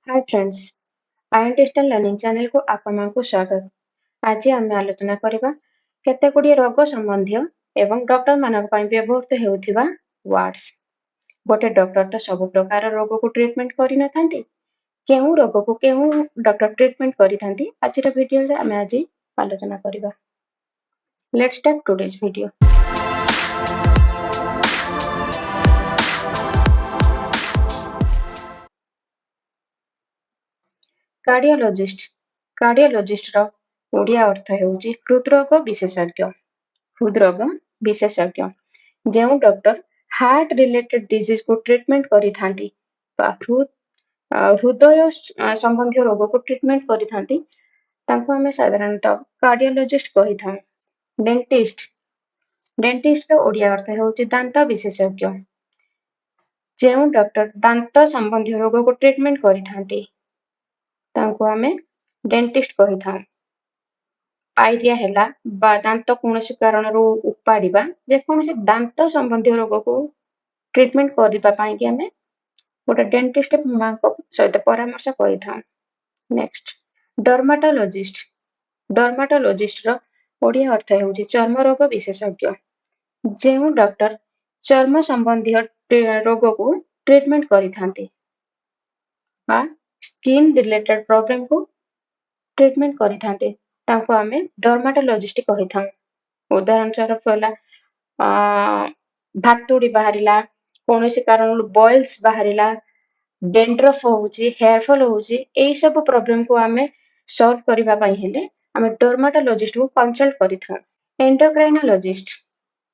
High friends, IN learning ଚ୍ୟାନେଲକୁ ଆପଣମାନଙ୍କୁ ସ୍ୱାଗତ। ଆଜି ଆମେ ଆଲୋଚନା କରିବା କେତେ ଗୁଡ଼ିଏ ରୋଗ ସମ୍ବନ୍ଧୀୟ ଏବଂ ଡକ୍ଟରମାନଙ୍କ ପାଇଁ ବ୍ୟବହୃତ ହେଉଥିବା ୱାର୍ଡସ୍। ଗୋଟେ ଡକ୍ଟର ତ ସବୁ ପ୍ରକାର ରୋଗକୁ ଟ୍ରିଟମେଣ୍ଟ କରିନଥାନ୍ତି। କେଉଁ ରୋଗକୁ କେଉଁ ଡକ୍ଟର ଟ୍ରିଟମେଣ୍ଟ କରିଥାନ୍ତି, ଆଜିର ଭିଡ଼ିଓରେ ଆମେ ଆଜି ଆଲୋଚନା କରିବା। Let's start today's video. Cardiologist. କାର୍ଡିଓଲୋଜିଷ୍ଟର Odia ଅର୍ଥ ହେଉଛି ହୃଦରୋଗ ବିଶେଷଜ୍ଞ। ହୃଦରୋଗ ବିଶେଷଜ୍ଞ। ଯେଉଁ ଡକ୍ଟର ହାର୍ଟ ରିଲେଟେଡ୍ ଡିଜିଜକୁ ଟ୍ରିଟମେଣ୍ଟ କରିଥାନ୍ତି ବା ହୃଦୟ ସମ୍ବନ୍ଧୀୟ ରୋଗକୁ ଟ୍ରିଟମେଣ୍ଟ କରିଥାନ୍ତି, ତାଙ୍କୁ ଆମେ ସାଧାରଣତଃ କାର୍ଡିଓଲୋଜିଷ୍ଟ କହିଥାଉ। ଡେଣ୍ଟିଷ୍ଟ। ଡେଣ୍ଟିଷ୍ଟର ଓଡ଼ିଆ ଅର୍ଥ ହେଉଛି ଦାନ୍ତ ବିଶେଷଜ୍ଞ। ଯେଉଁ ଡକ୍ଟର ଦାନ୍ତ ସମ୍ବନ୍ଧୀୟ ରୋଗକୁ ଟ୍ରିଟମେଣ୍ଟ କରିଥାନ୍ତି, ତାଙ୍କୁ ଆମେ ଡେଣ୍ଟିଷ୍ଟ କହିଥାଉ। ପାଇରିଆ ହେଲା ବା ଦାନ୍ତ କୌଣସି କାରଣରୁ ଉପାଡ଼ିବା, ଯେକୌଣସି ଦାନ୍ତ ସମ୍ବନ୍ଧୀୟ ରୋଗକୁ ଟ୍ରିଟମେଣ୍ଟ କରିବା ପାଇଁକି ଆମେ ଗୋଟେ ଡେଣ୍ଟିଷ୍ଟଙ୍କ ସହିତ ପରାମର୍ଶ କରିଥାଉ। ନେକ୍ସଟ, ଡର୍ମାଟୋଲୋଜିଷ୍ଟ। ଡର୍ମାଟୋଲୋଜିଷ୍ଟର ଓଡ଼ିଆ ଅର୍ଥ ହେଉଛି ଚର୍ମ ରୋଗ ବିଶେଷଜ୍ଞ। ଯେଉଁ ଡକ୍ଟର ଚର୍ମ ସମ୍ବନ୍ଧୀୟ ରୋଗକୁ ଟ୍ରିଟମେଣ୍ଟ କରିଥାନ୍ତି ବା ସ୍କିନ୍ ରିଲେଟେଡ୍ ପ୍ରୋବ୍ଲେମକୁ ଟ୍ରିଟମେଣ୍ଟ କରିଥାନ୍ତି, ତାଙ୍କୁ ଆମେ ଡର୍ମାଟୋଲୋଜିଷ୍ଟ କହିଥାଉ। ଉଦାହରଣ ସ୍ୱରୂପ ହେଲା ଭାତୁଡ଼ି ବାହାରିଲା, କୌଣସି କାରଣରୁ ବଏଲ୍ସ ବାହାରିଲା, ଡେଣ୍ଡ୍ରଫ ହଉଛି, ହେୟାର ଫଲ୍ ହଉଛି, ଏଇ ସବୁ ପ୍ରୋବ୍ଲେମକୁ ଆମେ ସଲ୍ଭ କରିବା ପାଇଁ ହେଲେ ଆମେ ଡର୍ମାଟୋଲୋଜିଷ୍ଟକୁ କନସଲ୍ଟ କରିଥାଉ। ଏଣ୍ଡୋକ୍ରାଇନୋଲୋଜିଷ୍ଟ।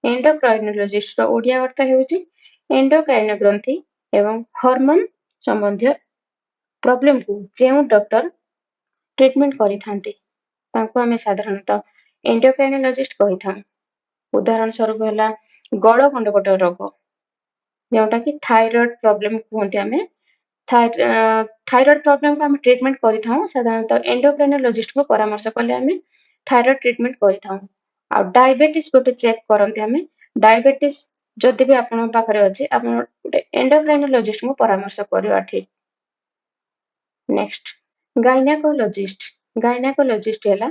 ଏଣ୍ଡୋକ୍ରାଇନୋଲୋଜିଷ୍ଟର ଓଡ଼ିଆ ଅର୍ଥ ହେଉଛି ଏଣ୍ଡୋକ୍ରାଇନ ଗ୍ରନ୍ଥି ଏବଂ ହରମୋନ ସମ୍ବନ୍ଧୀୟ ପ୍ରୋବ୍ଲେମକୁ ଯେଉଁ ଡକ୍ଟର ଟ୍ରିଟମେଣ୍ଟ କରିଥାନ୍ତି, ତାଙ୍କୁ ଆମେ ସାଧାରଣତଃ ଏଣ୍ଡୋକ୍ରାଇନୋଲୋଜିଷ୍ଟ କହିଥାଉ। ଉଦାହରଣ ସ୍ୱରୂପ ହେଲା ଗଳଗଣ୍ଡଗୋଟ ରୋଗ, ଯେଉଁଟାକି ଥାଇରଏଡ ପ୍ରୋବ୍ଲେମ କୁହନ୍ତି। ଆମେ ଥାଇରଏଡ ପ୍ରୋବ୍ଲେମକୁ ଆମେ ଟ୍ରିଟମେଣ୍ଟ କରିଥାଉ। ସାଧାରଣତଃ ଏଣ୍ଡୋକ୍ରାଇନୋଲୋଜିଷ୍ଟକୁ ପରାମର୍ଶ କଲେ ଆମେ ଥାଇରଏଡ ଟ୍ରିଟମେଣ୍ଟ କରିଥାଉ। ଆଉ ଡାଇବେଟିସ୍ ଗୋଟେ ଚେକ୍ କରନ୍ତି ଆମେ। ଡାଇବେଟିସ୍ ଯଦି ବି ଆପଣଙ୍କ ପାଖରେ ଅଛି, ଆପଣ ଗୋଟେ ଏଣ୍ଡୋକ୍ରାଇନୋଲୋଜିଷ୍ଟଙ୍କୁ ପରାମର୍ଶ କରିବା ଠିକ। ନେକ୍ସଟ, ଗାଇନାକୋଲୋଜିଷ୍ଟ। ଗାଇନାକୋଲୋଜିଷ୍ଟ ହେଲା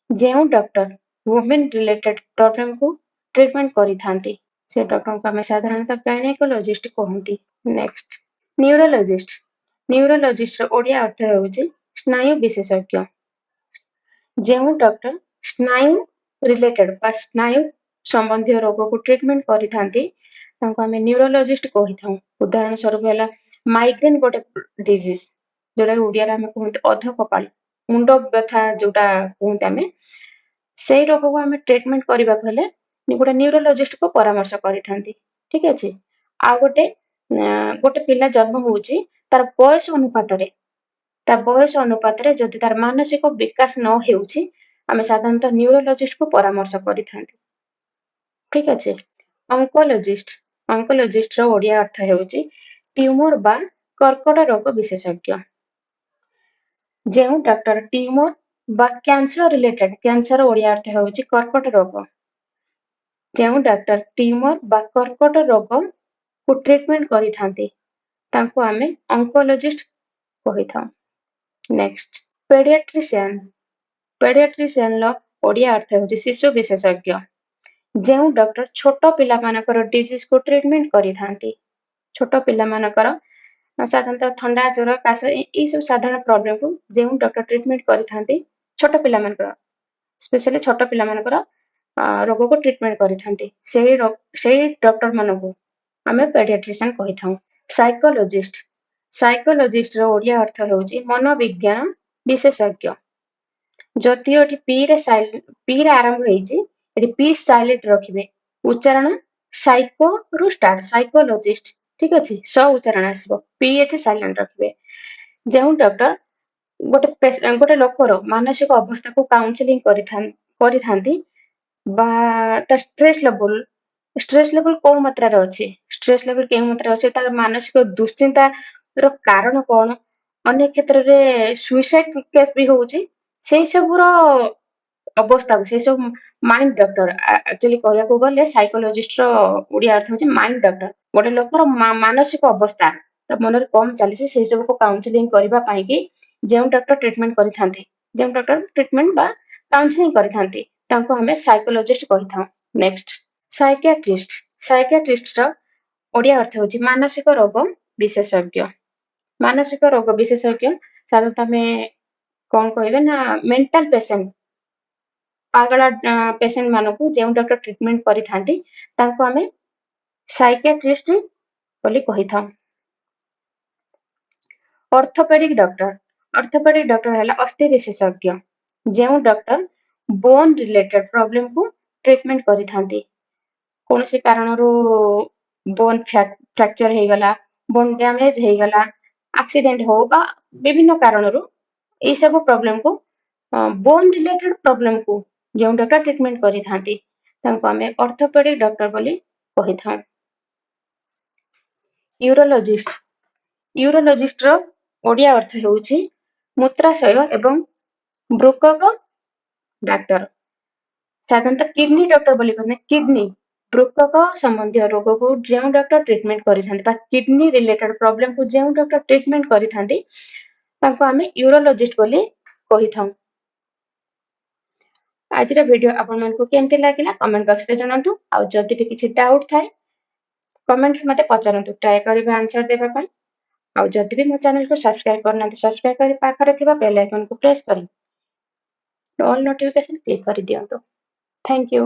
ଯେଉଁ ଡକ୍ଟର ୱୁମେନ୍ ରିଲେଟେଡ୍ ପ୍ରୋବ୍ଲେମକୁ ଟ୍ରିଟମେଣ୍ଟ କରିଥାନ୍ତି, ସେ ଡକ୍ଟରଙ୍କୁ ଆମେ ସାଧାରଣତଃ ଗାଇନାକୋଲୋଜିଷ୍ଟ କୁହନ୍ତି। Next, neurologist. ନ୍ୟୁରୋଲୋଜିଷ୍ଟର ଓଡ଼ିଆ ଅର୍ଥ ହେଉଛି ସ୍ନାୟୁ ବିଶେଷଜ୍ଞ। ଯେଉଁ ଡକ୍ଟର ସ୍ନାୟୁ ରିଲେଟେଡ୍ ବା ସ୍ନାୟୁ ସମ୍ବନ୍ଧୀୟ ରୋଗକୁ ଟ୍ରିଟମେଣ୍ଟ କରିଥାନ୍ତି, ତାଙ୍କୁ ଆମେ ନ୍ୟୁରୋଲୋଜିଷ୍ଟ କହିଥାଉ। ଉଦାହରଣ ସ୍ୱରୂପ ହେଲା ମାଇଗ୍ରେନ୍ ଗୋଟେ ଡିଜିଜ୍, ଯୋଉଟାକି ଓଡ଼ିଆରେ ଆମେ କୁହନ୍ତି ଅଧକପାଳି, ମୁଣ୍ଡ ବ୍ୟଥା ଯୋଉଟା କୁହନ୍ତି ଆମେ, ସେଇ ରୋଗକୁ ଆମେ ଟ୍ରିଟମେଣ୍ଟ କରିବାକୁ ହେଲେ ଗୋଟେ ନ୍ୟୁରୋଲୋଜିଷ୍ଟକୁ ପରାମର୍ଶ କରିଥାନ୍ତି। ଠିକ ଅଛି। ଆଉ ଗୋଟେ ପିଲା ଜନ୍ମ ହଉଛି, ତାର ବୟସ ଅନୁପାତରେ, ତା ବୟସ ଅନୁପାତରେ ଯଦି ତାର ମାନସିକ ବିକାଶ ନ ହେଉଛି, ଆମେ ସାଧାରଣତଃ ନ୍ୟୁରୋଲୋଜିଷ୍ଟକୁ ପରାମର୍ଶ କରିଥାନ୍ତି। ଠିକ ଅଛି। ଅଙ୍କୋଲୋଜିଷ୍ଟ। ଅଙ୍କୋଲୋଜିଷ୍ଟର ଓଡ଼ିଆ ଅର୍ଥ ହେଉଛି ଟ୍ୟୁମର ବା କର୍କଟ ରୋଗ ବିଶେଷଜ୍ଞ। ଯେଉଁ ଡକ୍ଟର ଟ୍ୟୁମର ବା କ୍ୟାନ୍ସର ରିଲେଟେଡ୍, କ୍ୟାନ୍ସର ଓଡ଼ିଆ ଅର୍ଥ ହେଉଛି କର୍କଟ ରୋଗ, ଯେଉଁ ଡକ୍ଟର ଟ୍ୟୁମର ବା କର୍କଟ ରୋଗକୁ ଟ୍ରିଟମେଣ୍ଟ କରିଥାନ୍ତି, ତାଙ୍କୁ ଆମେ ଅଙ୍କୋଲୋଜିଷ୍ଟ କହିଥାଉ। ନେକ୍ସଟ, ପେଡିଆଟ୍ରିସିଆନ। ପେଡିଆଟ୍ରିସିଆନର ଓଡ଼ିଆ ଅର୍ଥ ହେଉଛି ଶିଶୁ ବିଶେଷଜ୍ଞ। ଯେଉଁ ଡକ୍ଟର ଛୋଟ ପିଲାମାନଙ୍କର ଡିଜିଜକୁ ଟ୍ରିଟମେଣ୍ଟ କରିଥାନ୍ତି, ଛୋଟ ପିଲାମାନଙ୍କର ସାଧାରଣତଃ ଥଣ୍ଡା, ଜ୍ୱର, କାଶ, ଏଇ ସବୁ ସାଧାରଣ ପ୍ରୋବ୍ଲେମକୁ ଯେଉଁ ଡକ୍ଟର ଟ୍ରିଟମେଣ୍ଟ କରିଥାନ୍ତି, ଛୋଟ ପିଲାମାନଙ୍କର, ସ୍ପେଶାଲି ଛୋଟ ପିଲାମାନଙ୍କର ରୋଗକୁ ଟ୍ରିଟମେଣ୍ଟ କରିଥାନ୍ତି, ସେଇ ଡକ୍ଟର ମାନଙ୍କୁ ଆମେ ପେଡିଆଟ୍ରିସିଆନ କହିଥାଉ। ସାଇକୋଲୋଜିଷ୍ଟ। ସାଇକୋଲୋଜିଷ୍ଟର ଓଡ଼ିଆ ଅର୍ଥ ହେଉଛି ମନୋବିଜ୍ଞାନ ବିଶେଷଜ୍ଞ। ଯଦିଓ ଏଠି ପି ରେ ଆରମ୍ଭ ହେଇଛି, ଏଠି ପି ସାଇଲେଣ୍ଟ ରଖିବେ। ଉଚ୍ଚାରଣ ସାଇକୋ ରୁ ଷ୍ଟାର୍ଟ, ସାଇକୋଲୋଜିଷ୍ଟ। ଠିକ ଅଛି, ସ ଉଚ୍ଚାରଣ ଆସିବ, ପି ଏଠି ସାଇଲେଣ୍ଟ ରଖିବେ। ଯେଉଁ ଡକ୍ଟର ଗୋଟେ ଲୋକର ମାନସିକ ଅବସ୍ଥାକୁ କାଉନସିଲିଂ କରିଥାନ୍ତି ବା ତା ଷ୍ଟ୍ରେସ ଲେଭେଲ କୋଉ ମାତ୍ରାରେ ଅଛି, ଷ୍ଟ୍ରେସ ଲେଭେଲ କେଉଁ ମାତ୍ରାରେ ଅଛି, ତାର ମାନସିକ ଦୁଶ୍ଚିନ୍ତାର କାରଣ କଣ, ଅନେକ କ୍ଷେତ୍ରରେ ସୁଇସାଇଡ କେସ୍ ବି ହଉଛି, ସେଇ ସବୁର ଅବସ୍ଥାକୁ ସେଇ ସବୁ ମାଇଣ୍ଡ ଡକ୍ଟର। ଆକ୍ଚୁଆଲି କହିବାକୁ ଗଲେ ସାଇକୋଲୋଜିଷ୍ଟର ଓଡ଼ିଆ ଅର୍ଥ ହଉଛି ମାଇଣ୍ଡ ଡକ୍ଟର। ଗୋଟେ ଲୋକର ମାନସିକ ଅବସ୍ଥା ତା ମନରେ କଣ ଚାଲିଛି, ସେଇ ସବୁକୁ କାଉନସିଲିଂ କରିବା ପାଇଁକି ଯେଉଁ ଡକ୍ଟର ଟ୍ରିଟମେଣ୍ଟ କରିଥାନ୍ତି, ଯେଉଁ ଡକ୍ଟର ଟ୍ରିଟମେଣ୍ଟ ବା କାଉନସିଲିଂ କରିଥାନ୍ତି, ତାଙ୍କୁ ଆମେ ସାଇକୋଲୋଜିଷ୍ଟ କହିଥାଉ। ନେକ୍ସଟ, ସାଇକିଆଟ୍ରିଷ୍ଟ। ସାଇକିଆଟ୍ରିଷ୍ଟର ଓଡ଼ିଆ ଅର୍ଥ ହେଉଛି ମାନସିକ ରୋଗ ବିଶେଷଜ୍ଞ। ମାନସିକ ରୋଗ ବିଶେଷଜ୍ଞ ସାଧାରଣତଃ ଆମେ କଣ କହିବେ ନା ମେଣ୍ଟାଲ ପେସେଣ୍ଟ, ପାଗଳା ପେସେଣ୍ଟ ମାନଙ୍କୁ ଯେଉଁ ଡକ୍ଟର ଟ୍ରିଟମେଣ୍ଟ କରିଥାନ୍ତି, ତାଙ୍କୁ ଆମେ ସାଇକିଆଟ୍ରିଷ୍ଟ ବୋଲି କହିଥାଉ। Orthopaedic doctor. ଅର୍ଥୋପେଡିକ ଡକ୍ଟର ହେଲା ଅସ୍ଥି ବିଶେଷଜ୍ଞ, ଯେଉଁ ଡକ୍ଟର ବୋନ୍ ରିଲେଟେଡ ପ୍ରୋବ୍ଲେମକୁ ଟ୍ରିଟମେଣ୍ଟ କରିଥାନ୍ତି। କୌଣସି କାରଣରୁ ବୋନ୍ ଫ୍ରାକ୍ଚର ହେଇଗଲା, ବୋନ୍ ଡ୍ୟାମେଜ ହେଇଗଲା, ଆକ୍ସିଡେଣ୍ଟ ହଉ ବା ବିଭିନ୍ନ କାରଣରୁ, ଏଇ ସବୁ ପ୍ରୋବ୍ଲେମକୁ, ବୋନ୍ ରିଲେଟେଡ ପ୍ରୋବ୍ଲେମକୁ ଯେଉଁ ଡକ୍ଟର ଟ୍ରିଟମେଣ୍ଟ କରିଥାନ୍ତି, ତାଙ୍କୁ ଆମେ ଅର୍ଥୋପେଡିକ ଡକ୍ଟର ବୋଲି କହିଥାଉ। ୟୁରୋଲୋଜିଷ୍ଟ। ୟୁରୋଲୋଜିଷ୍ଟର ଓଡ଼ିଆ ଅର୍ଥ ହେଉଛି ମୂତ୍ରାଶୟ ଏବଂ ବୃକକ ଡାକ୍ତର। ସାଧାରଣତଃ କିଡନୀ ଡକ୍ଟର ବୋଲି କହନ୍ତି। କିଡନୀ, ବୃକକ ସମ୍ବନ୍ଧୀୟ ରୋଗକୁ ଯେଉଁ ଡକ୍ଟର ଟ୍ରିଟମେଣ୍ଟ କରିଥାନ୍ତି ବା କିଡନୀ ରିଲେଟେଡ ପ୍ରୋବ୍ଲେମକୁ ଯେଉଁ ଡକ୍ଟର ଟ୍ରିଟମେଣ୍ଟ କରିଥାନ୍ତି, ତାଙ୍କୁ ଆମେ ୟୁରୋଲୋଜିଷ୍ଟ ବୋଲି କହିଥାଉ। ଆଜିର ଭିଡିଓ ଆପଣମାନଙ୍କୁ କେମିତି ଲାଗିଲା, କମେଣ୍ଟ ବକ୍ସରେ ଜଣାନ୍ତୁ। ଆଉ ଯଦି ବି କିଛି ଡାଉଟ୍ ଥାଏ, କମେଣ୍ଟରେ ମୋତେ ପଚାରନ୍ତୁ, ଟ୍ରାଏ କରିବେ ଆନ୍ସର ଦେବା ପାଇଁ। ଆଉ ଯଦି ବି ମୋ ଚ୍ୟାନେଲକୁ ସବସ୍କ୍ରାଇବ କରିନାହାନ୍ତି, ସବସ୍କ୍ରାଇବ କରି ପାଖରେ ଥିବା ବେଲ୍ ଆଇକନକୁ ପ୍ରେସ୍ କରି ଅଲ୍ ନୋଟିଫିକେସନ କ୍ଲିକ୍ କରିଦିଅନ୍ତୁ। Thank you.